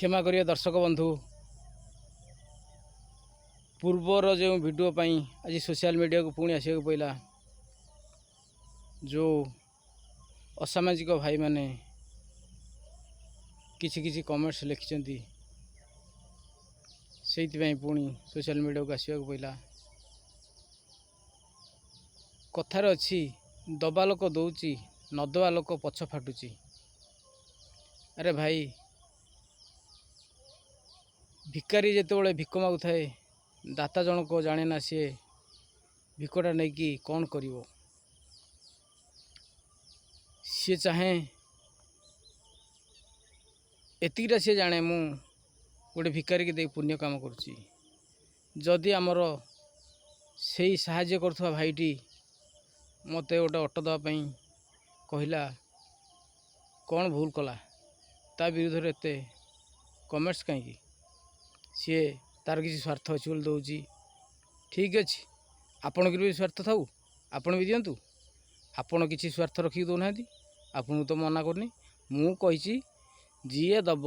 କ୍ଷମା କରିବେ ଦର୍ଶକ ବନ୍ଧୁ, ପୂର୍ବର ଯେଉଁ ଭିଡ଼ିଓ ପାଇଁ ଆଜି ସୋସିଆଲ ମିଡ଼ିଆକୁ ପୁଣି ଆସିବାକୁ ପଡ଼ିଲା। ଯେଉଁ ଅସାମାଜିକ ଭାଇମାନେ କିଛି କିଛି କମେଣ୍ଟସ୍ ଲେଖିଛନ୍ତି, ସେଇଥିପାଇଁ ପୁଣି ସୋସିଆଲ ମିଡ଼ିଆକୁ ଆସିବାକୁ ପଡ଼ିଲା। କଥାରେ ଅଛି, ଦବା ଲୋକ ଦେଉଛି, ନ ଦେବା ଲୋକ ପଛ ଫାଟୁଛି। ଆରେ ଭାଇ, ଭିକାରୀ ଯେତେବେଳେ ଭିକ ମାଗୁଥାଏ, ଦାତା ଜଣକ ଜାଣେ ନା ସିଏ ଭିକଟା ନେଇକି କ'ଣ କରିବ। ସିଏ ଚାହେଁ ଏତିକିଟା, ସିଏ ଜାଣେ ମୁଁ ଗୋଟେ ଭିକାରୀକି ଦେଇ ପୁଣ୍ୟ କାମ କରୁଛି। ଯଦି ଆମର ସେଇ ସାହାଯ୍ୟ କରୁଥିବା ଭାଇଟି ମୋତେ ଗୋଟେ ଅଟୋ ଦେବା ପାଇଁ କହିଲା, କ'ଣ ଭୁଲ କଲା? ତା ବିରୁଦ୍ଧରେ ଏତେ କମେଣ୍ଟସ୍ କାହିଁକି? ସିଏ ତାର କିଛି ସ୍ୱାର୍ଥ ଅଛି ବୋଲି ଦେଉଛି। ଠିକ୍ ଅଛି, ଆପଣଙ୍କର ବି ସ୍ୱାର୍ଥ ଥାଉ, ଆପଣ ବି ଦିଅନ୍ତୁ। ଆପଣ କିଛି ସ୍ୱାର୍ଥ ରଖିକି ଦେଉନାହାନ୍ତି, ଆପଣଙ୍କୁ ତ ମନା କରୁନି। ମୁଁ କହିଛି, ଯିଏ ଦେବ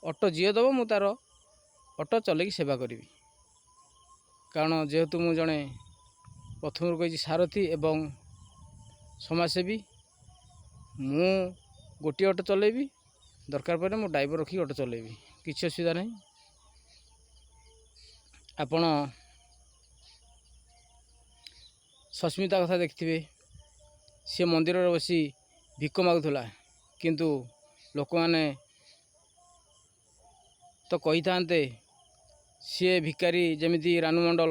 ଅଟୋ, ଯିଏ ଦେବ, ମୁଁ ତା'ର ଅଟୋ ଚଲେଇକି ସେବା କରିବି। କାରଣ ଯେହେତୁ ମୁଁ ଜଣେ ପ୍ରଥମରୁ କହିଛି ସାରଥୀ ଏବଂ ସମାଜସେବୀ, ମୁଁ ଗୋଟିଏ ଅଟୋ ଚଲେଇବି, ଦରକାର ପଡ଼ିଲେ ମୁଁ ଡ୍ରାଇଭର ରଖିକି ଅଟୋ ଚଲେଇବି, କିଛି ଅସୁବିଧା ନାହିଁ। ଆପଣ ସସ୍ମିତା କଥା ଦେଖିଥିବେ, ସିଏ ମନ୍ଦିରରେ ବସି ଭିକ ମାଗୁଥିଲା। କିନ୍ତୁ ଲୋକମାନେ ତ କହିଥାନ୍ତେ ସିଏ ଭିକାରୀ। ଯେମିତି ରାନୁ ମଣ୍ଡଳ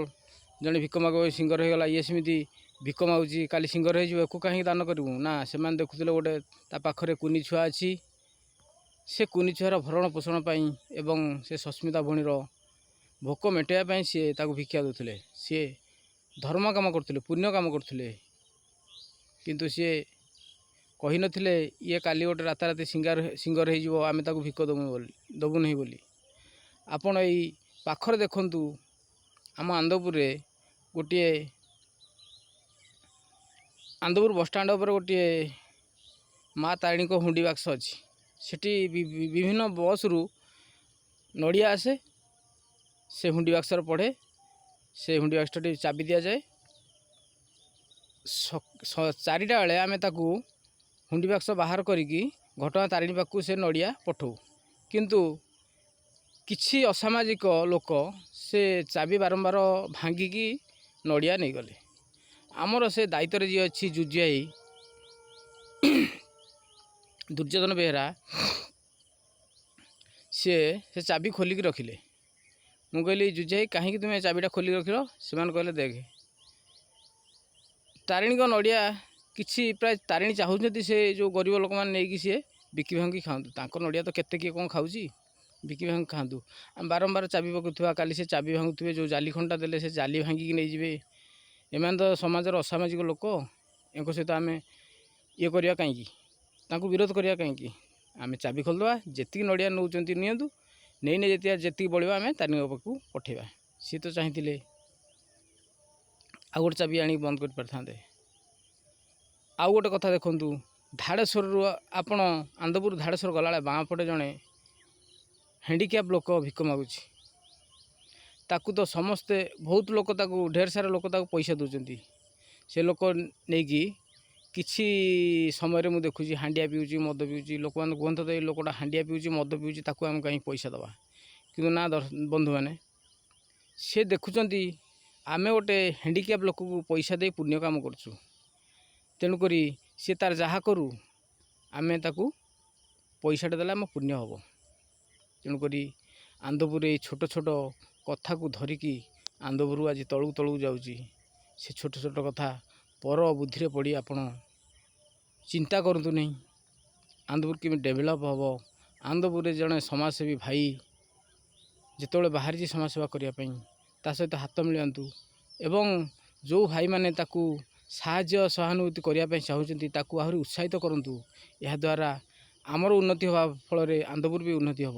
ଜଣେ ଭିକ ମାଗୁ ସିଙ୍ଗର ହେଇଗଲା, ଇଏ ସେମିତି ଭିକ ମାଗୁଛି, କାଲି ସିଙ୍ଗର ହେଇଯିବ, ୟାକୁ କାହିଁକି ଦାନ କରିବୁ? ନା, ସେମାନେ ଦେଖୁଥିଲେ ଗୋଟେ ତା ପାଖରେ କୁନି ଛୁଆ ଅଛି। ସେ କୁନି ଛୁଆର ଭରଣ ପୋଷଣ ପାଇଁ ଏବଂ ସେ ସସ୍ମିତା ଭଉଣୀର ଭୋକ ମେଣ୍ଟାଇବା ପାଇଁ ସିଏ ତାକୁ ଭିକ୍ଷା ଦେଉଥିଲେ। ସିଏ ଧର୍ମ କାମ କରୁଥିଲେ, ପୁଣ୍ୟ କାମ କରୁଥିଲେ। କିନ୍ତୁ ସିଏ କହିନଥିଲେ ଇଏ କାଲି ଗୋଟେ ରାତାରାତି ସିଙ୍ଗର ହେଇଯିବ, ଆମେ ତାକୁ ଭିକ ଦେବୁ ବୋଲି ଦେବୁନାହିଁ ବୋଲି। ଆପଣ ଏଇ ପାଖରେ ଦେଖନ୍ତୁ, ଆମ ଆନନ୍ଦପୁରରେ ଗୋଟିଏ, ଆନନ୍ଦପୁର ବସଷ୍ଟାଣ୍ଡ ଉପରେ ଗୋଟିଏ ମା ତାରିଣୀଙ୍କ ହୁଣ୍ଡି ବାକ୍ସ ଅଛି। ସେଠି ବିଭିନ୍ନ ବସ୍ରୁ ନଡ଼ିଆ ଆସେ, ସେ ହୁଣ୍ଡି ବାକ୍ସରେ ପଡ଼େ। ସେ ହୁଣ୍ଡି ବାକ୍ସଟି ଚାବି ଦିଆଯାଏ। 4ଟା ବେଳେ ଆମେ ତାକୁ ହୁଣ୍ଡି ବାକ୍ସ ବାହାର କରିକି ଘଟଗାଁ ତାରିଣୀ ପାଖକୁ ସେ ନଡ଼ିଆ ପଠାଉ। କିନ୍ତୁ କିଛି ଅସାମାଜିକ ଲୋକ ସେ ଚାବି ବାରମ୍ବାର ଭାଙ୍ଗିକି ନଡ଼ିଆ ନେଇଗଲେ। ଆମର ସେ ଦାୟିତ୍ୱରେ ଯିଏ ଅଛି, ଜୁଜିଆଇ ଦୁର୍ଯ୍ୟୋଧନ ବେହେରା, ସିଏ ସେ ଚାବି ଖୋଲିକି ରଖିଲେ। ମୁଁ କହିଲି, ଜୁଜିଆଇ, କାହିଁକି ତୁମେ ଚାବିଟା ଖୋଲିକି ରଖିଲ? ସେମାନେ କହିଲେ, ଦେଖେ, ତାରିଣୀଙ୍କ ନଡ଼ିଆ କିଛି ପ୍ରାୟ ତାରିଣୀ ଚାହୁଁଛନ୍ତି ସେ ଯେଉଁ ଗରିବ ଲୋକମାନେ ନେଇକି ସିଏ ବିକି ଭାଙ୍ଗି ଖାଆନ୍ତୁ। ତାଙ୍କ ନଡ଼ିଆ ତ କେତେ କିଏ କ'ଣ ଖାଉଛି, ବିକି ଭାଙ୍ଗି ଖାଆନ୍ତୁ। ଆମେ ବାରମ୍ବାର ଚାବି ପକାଉଥିବା, କାଲି ସେ ଚାବି ଭାଙ୍ଗୁଥିବେ, ଯେଉଁ ଜାଲି ଖଣ୍ଡା ଦେଲେ ସେ ଜାଲି ଭାଙ୍ଗିକି ନେଇଯିବେ। ଏମାନେ ତ ସମାଜର ଅସାମାଜିକ ଲୋକ, ଏଙ୍କ ସହିତ ଆମେ ଇଏ କରିବା କାହିଁକି? ତାଙ୍କୁ ବିରୋଧ କରିବା କାହିଁକି? ଆମେ ଚାବି ଖୋଲିଦେବା, ଯେତିକି ନଡ଼ିଆ ନେଉଛନ୍ତି ନିଅନ୍ତୁ, ନେଇ ନେଇ ଯେତିକି ଯେତିକି ବଳିବ ଆମେ ତାରିଣୀଙ୍କ ପାଖକୁ ପଠାଇବା। ସିଏ ତ ଚାହିଁଥିଲେ ଆଉ ଗୋଟେ ଚାବି ଆଣିକି ବନ୍ଦ କରିପାରିଥାନ୍ତେ। ଆଉ ଗୋଟେ କଥା ଦେଖନ୍ତୁ, ଧାଡ଼େଶ୍ୱରରୁ ଆପଣ ଆନନ୍ଦପୁର ଧାଡ଼େଶ୍ୱର ଗଲାବେଳେ ବାଁ ପଟେ ଜଣେ ହ୍ୟାଣ୍ଡିକ୍ୟାପ୍ ଲୋକ ଭିକ ମାଗୁଛି। ତାକୁ ତ ସମସ୍ତେ, ବହୁତ ଲୋକ ତାକୁ, ଢେର ସାରା ଲୋକ ତାକୁ ପଇସା ଦେଉଛନ୍ତି। ସେ ଲୋକ ନେଇକି କିଛି ସମୟରେ ମୁଁ ଦେଖୁଛି ହାଣ୍ଡିଆ ପିଉଛି, ମଦ ପିଉଛି। ଲୋକମାନେ କୁହନ୍ତୁ ତ ଏଇ ଲୋକଟା ହାଣ୍ଡିଆ ପିଉଛି, ମଦ ପିଉଛି, ତାକୁ ଆମେ କାହିଁକି ପଇସା ଦେବା? କିନ୍ତୁ ନା ବନ୍ଧୁମାନେ, ସେ ଦେଖୁଛନ୍ତି ଆମେ ଗୋଟେ ହ୍ୟାଣ୍ଡିକ୍ୟାପ୍ ଲୋକକୁ ପଇସା ଦେଇ ପୁଣ୍ୟ କାମ କରୁଛୁ, ତେଣୁକରି ସିଏ ତାର ଯାହା କରୁ, ଆମେ ତାକୁ ପଇସାଟା ଦେଲେ ଆମ ପୁଣ୍ୟ ହେବ। ତେଣୁକରି ଆନନ୍ଦପୁର ଏଇ ଛୋଟ ଛୋଟ କଥାକୁ ଧରିକି ଆନନ୍ଦପୁର ଆଜି ତଳକୁ ତଳକୁ ଯାଉଛି। ସେ ଛୋଟ ଛୋଟ କଥା ପର ବୁଦ୍ଧିରେ ପଡ଼ି ଆପଣ ଚିନ୍ତା କରନ୍ତୁ ନାହିଁ। ଆନନ୍ଦପୁର କେମିତି ଡେଭଲପ୍ ହେବ? ଆନନ୍ଦପୁରରେ ଜଣେ ସମାଜସେବୀ ଭାଇ ଯେତେବେଳେ ବାହାରିଛି ସମାଜସେବା କରିବା ପାଇଁ, ତା ସହିତ ହାତ ମିଳାନ୍ତୁ ଏବଂ ଯେଉଁ ଭାଇମାନେ ତାକୁ ସାହାଯ୍ୟ ସହାନୁଭୂତି କରିବା ପାଇଁ ଚାହୁଁଛନ୍ତି, ତାକୁ ଆହୁରି ଉତ୍ସାହିତ କରନ୍ତୁ। ଏହାଦ୍ୱାରା ଆମର ଉନ୍ନତି ହେବା ଫଳରେ ଆନନ୍ଦପୁର ବି ଉନ୍ନତି ହେବ।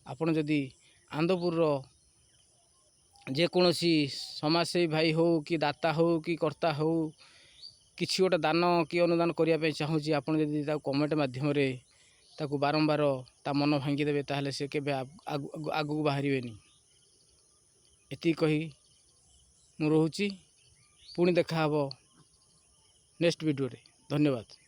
ଆପଣ ଯଦି ଆନନ୍ଦପୁରର ଯେକୌଣସି ସମାଜସେବୀ ଭାଇ ହେଉ କି ଦାତା ହେଉ କି କର୍ତ୍ତା ହେଉ, କିଛି ଗୋଟେ ଦାନ କି ଅନୁଦାନ କରିବା ପାଇଁ ଚାହୁଁଛି, ଆପଣ ଯଦି ତାକୁ କମେଣ୍ଟ ମାଧ୍ୟମରେ ତାକୁ ବାରମ୍ବାର ତା ମନ ଭାଙ୍ଗିଦେବେ, ତାହେଲେ ସେ କେବେ ଆଗକୁ ବାହାରିବେନି। ଏତିକି କହି ମୁଁ ରହୁଛି। ପୁଣି ଦେଖାହେବ ନେକ୍ସଟ ଭିଡ଼ିଓରେ। ଧନ୍ୟବାଦ।